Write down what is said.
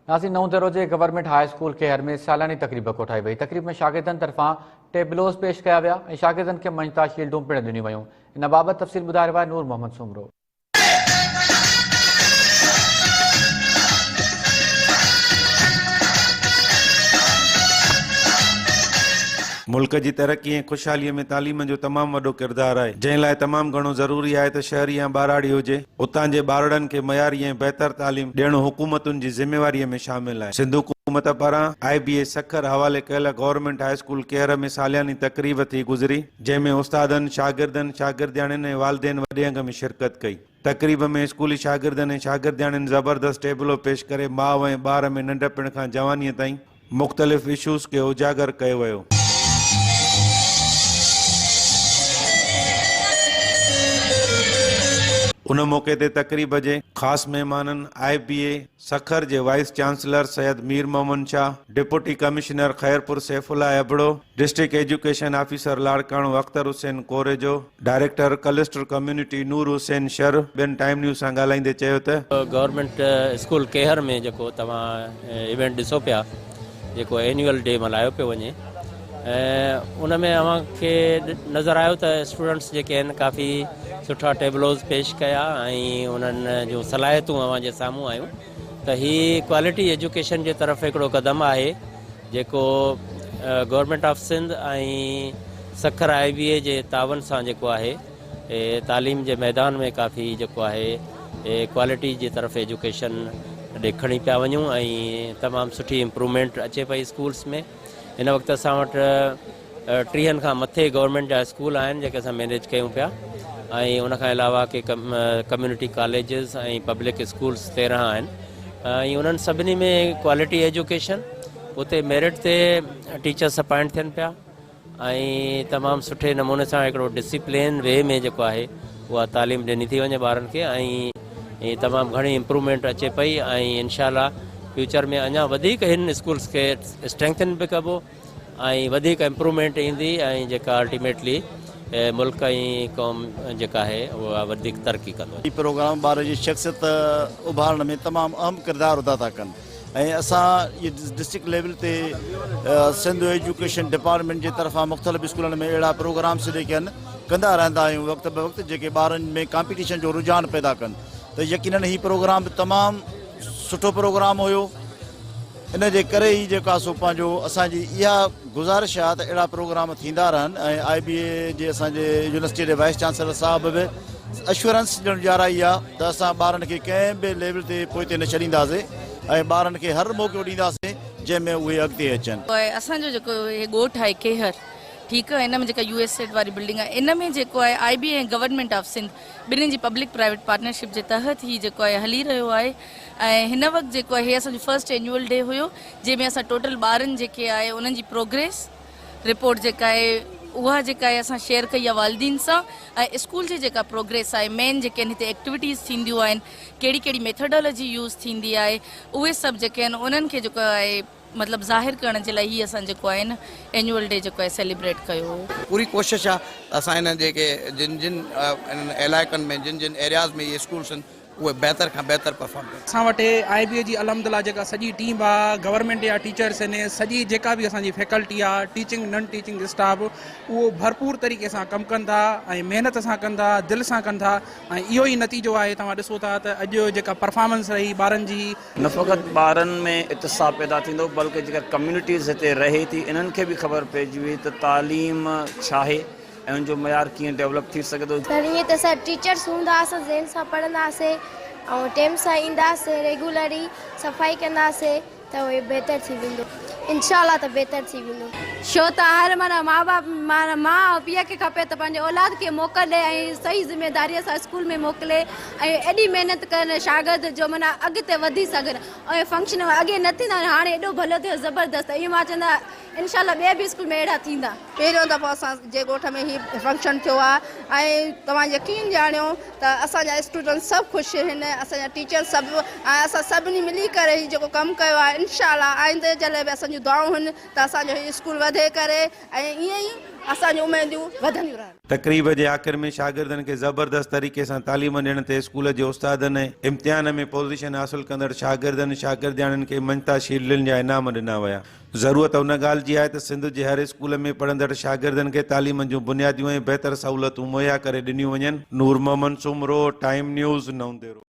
ناظرين نئون ديرو جي گورنمينٽ هاء اسڪول کيهر ۾ سالياني تقريب ڪوٺائي وئي. تقريب ۾ شاگردن طرفان ٽيبلوز پيش ڪيا ويا ۽ شاگردن کي مڃتا شيلڊون پڻ ڏنيون ويون. ان بابت تفصيل ٻڌائي رهيو آهي نور محمد سومرو. ملڪ جي ترقي ۽ خوشحالي ۾ تعليم جو تمام وڏو ڪردار آهي، جنهن لاء تمام گهڻو ضروري آهي ته شهري يا ٻهراڙي هجي، اتان جي ٻارڙن کي معياري ۽ بهتر تعليم ڏيڻ حڪومتن جي ذميواري ۾ شامل آهي. سنڌ حڪومت پاران آء بي اي سکر حوالي ڪيل گورنمينٽ هاء اسڪول ڪيهر ۾ سالياني تقريب ٿي گذري، جنهن ۾ استادن، شاگردن، شاگردياڻين ۽ والدين وڏي انگ ۾ شرڪت ڪئي. تقريب ۾ اسڪولي شاگردن ۽ شاگردياڻين زبردست ٽيبلو پيش ڪري ماء ۽ ٻار ۾ ننڍپڻ کان جوانيء تائين مختلف اشوز کي اجاگر ڪيو ويو. ان موقعي تي تقريب جي خاص مهمانن آء بي اي سکر جي vice chancellor Syed Mir Muhammad Shah, deputy commissioner Khairpur Saifullah Abro, district education officer Larkana Akhtar Hussain Korejo, director cluster community Noor Hussain Shar ٻين ٽائيم نيوز سان ڳالهائيندي چيو ته. گورنمينٽ اسڪول ڪيهر ۾ جيڪو توهان ايونٽ ڏسو پيا جيڪو اينيول ڊي ملهايو پيو وڃي ۽ ان ۾ اوهان کي نظر آيو ته اسٽوڊنٽس جيڪي آهن ڪافي سٺا ٽيبلوز پيش ڪيا ۽ انهن جون صلاحيتون اوهان جي سامهون آيون ته هي ڪوالٽي ايجوڪيشن جي طرف هڪڙو قدم آهي جيڪو government of Sindh ۽ Sukkur I B A جي تعاون سان جيڪو آهي تعليم جي ميدان ۾ ڪافي جيڪو آهي ڪوالٽي جي طرف ايجوڪيشن ڏي کڻي پيا وڃون ۽ تمام سٺي امپروومينٽ اچي پئي اسڪولس ۾ هن وقت اسان وٽ ٽيهن کان مٿي گورنمينٽ جا اسڪول آهن جيڪي اسان مينيج ڪيون پيا ۽ ان کان علاوه ڪي ڪميونٽي ڪاليجز ۽ پبلڪ اسڪولس 13 آهن ۽ انهن سڀني ۾ ڪوالٽي ايجوڪيشن اتي ميرٽ تي ٽيچرس اپائنٽ ٿين پيا ۽ تمام سٺي نموني سان هڪڙو ڊسيپلين وي ۾ جيڪو آهي اها تعليم ڏني ٿي وڃي ٻارن کي ۽ تمام گهڻي امپروومينٽ اچي پئي ۽ انشاء الله فيوچر ۾ اڃا وڌيڪ هن اسڪولس کي اسٽرينٿن به ڪبو ۽ وڌيڪ امپروومينٽ ايندي ۽ جيڪا الٽيميٽلي ملڪ ۽ قوم جيڪا آهي اها وڌيڪ ترقي ڪندو. هي پروگرام ٻار جي شخصيت اڀارڻ ۾ تمام اهم ڪردار ادا ٿا ڪن ۽ اسان اهي ڊسٽرڪٽ ليول تي سنڌ ايجوڪيشن ڊپارٽمينٽ جي طرفان مختلف اسڪولن ۾ اهڙا پروگرامس جيڪي آهن ڪندا رهندا آهيون وقت به وقت جيڪي ٻارن ۾ ڪامپيٽيشن جو رجحان پيدا ڪن ته يقينن هي پروگرام به تمام سٺو پروگرام هيو ان جي ڪري ئي جيڪو آهي سو پنهنجو اسان جي اها گذارش آهي ته اهڙا پروگرام ٿيندا رهن ۽ آء بي اي جي اسان جي يونيورسٽي جي وائيس چانسلر صاحب به اشورنس ڏيڻ ڏيارائي آهي ته اسان ٻارن کي ڪنهن به ليول تي پوئتي نه ڇڏينداسين ۽ ٻارن کي هر موقعو ڏينداسين جنهن ۾ اهي اڳتي اچن. اسان جو جيڪو هي ڳوٺ آهي ڪيهر ٺيڪ ان ۾ جيڪا يو ايس ايڊ واري بلڊنگ آهي ان ۾ جيڪو آهي آء بي اي ۽ گورنمينٽ آف سنڌ ٻنهي جي پبلڪ پرائيويٽ پارٽنرشپ جي تحت هي جيڪو آهي هلي رهيو آهي ۽ هن وقت جيڪو آهي هي اسان جو فرسٽ اينيول ڊي هيو جنهن ۾ اسان ٽوٽل ٻارن جيڪي آهي انهن جي پروگريس رپورٽ جيڪا آهي اها جيڪا آهي اسان شيئر ڪئي آهي والدين سان ۽ اسڪول جي جيڪا پروگريس آهي مين جيڪي آهن هتي ايڪٽيوٽيز ٿينديون آهن ڪهڙي ڪهڙي ميٿڊالاجي يوز ٿيندي آهي اهي سڀ جيڪي آهن انهن کي جيڪو آهي مطلب ظاهر ڪرڻ جي لاء هي اسان جيڪو آهي نه اينيول ڊي جيڪو آهي سيليبريٽ ڪيو هو. پوري ڪوشش آهي ته اسان انهن جيڪي جن جن انهن علائقن ۾ جن جن ايرياز ۾ اهي اسڪولس آهن اهي بهتر کان بهتر پرفارم ڪن. اسان وٽ آء بي اي جي الحمد الله جيڪا سڄي ٽيم آ گورنمينٽ جا ٽيچرس آهن سڄي جيڪا به اسان جي فيڪلٽي آ ٽيچنگ نن ٽيچنگ اسٽاف اهو ڀرپور طريقي سان ڪم ڪن ٿا ۽ محنت سان ڪن ٿا دل سان ڪن ٿا ۽ اهو ئي نتيجو آهي توهان ڏسو ٿا ته اڄ جيڪا پرفارمنس رهي ٻارن جي نه فقط ٻارن ۾ اتساهه پيدا ٿيندو بلڪه جيڪا ڪميونٽيز هتي رهي ٿي انهن کي به خبر پئجي وئي ته تعليم ڇاهي ۽ ان جو معيار ڪيئن ڊيولپ ٿي سگهي ٿو. سر ائين ته سر ٽيچرس هوندا اسان ذهن سان پڙهنداسين ۽ ٽيم سان اينداسين ريگولري صفائي ڪنداسين ته اهي بهتر ٿي ويندو انشاء الله ته بهتر ٿي ويندو. ڇو ته هر معنيٰ ماء باپ معنيٰ ماء ۽ پيء کي کپي ته پنهنجي اولاد کي موڪل ڏئي ۽ صحيح ذميداريء سان اسڪول ۾ موڪلي ۽ ايڏي محنت ڪن شاگرد جو معنيٰ اڳتي وڌي سگهن ۽ فنڪشن اڳي نه ٿيندا هئا هاڻي ايڏو ڀلو ٿيو زبردست ائين مان چوندا انشاء الله ٻئي به اسڪول ۾ اهڙا ٿيندا. پهريون دفعو اسان جي ڳوٺ ۾ هي فنڪشن ٿيو آهي ۽ توهان يقين ڄاڻيو ته اسان جا اسٽوڊنٽ سڀ خوش آهن اسان جا ٽيچر سڀ ۽ اسان سڀني ملي ڪري هي جيڪو ڪم ڪيو آهي انشاء الله آئنده جي لاء به اسان جون دعائون آهن ته اسان جو هي اسڪول وڌي. وڌي ڪري ۽ ائين ئي اسان جون اميدون وڌنديون رهن. تقريب جي آخر ۾ شاگردن کي زبردست طريقي سان تعليم ڏيڻ تي اسڪول جي استادن ۽ امتحان ۾ پوزيشن حاصل ڪندڙ شاگردن شاگردياڻين کي مڃتا شيلڊن جا انعام ڏنا ويا. ضرورت ان ڳالهه جي آهي ته سنڌ جي هر اسڪول ۾ پڙهندڙ شاگردن کي تعليم جون بنياديون ۽ بهتر سهولتون مهيا ڪري ڏنيون وڃن. نور محمد سومرو، ٽائيم نيوز، نئون ديرو.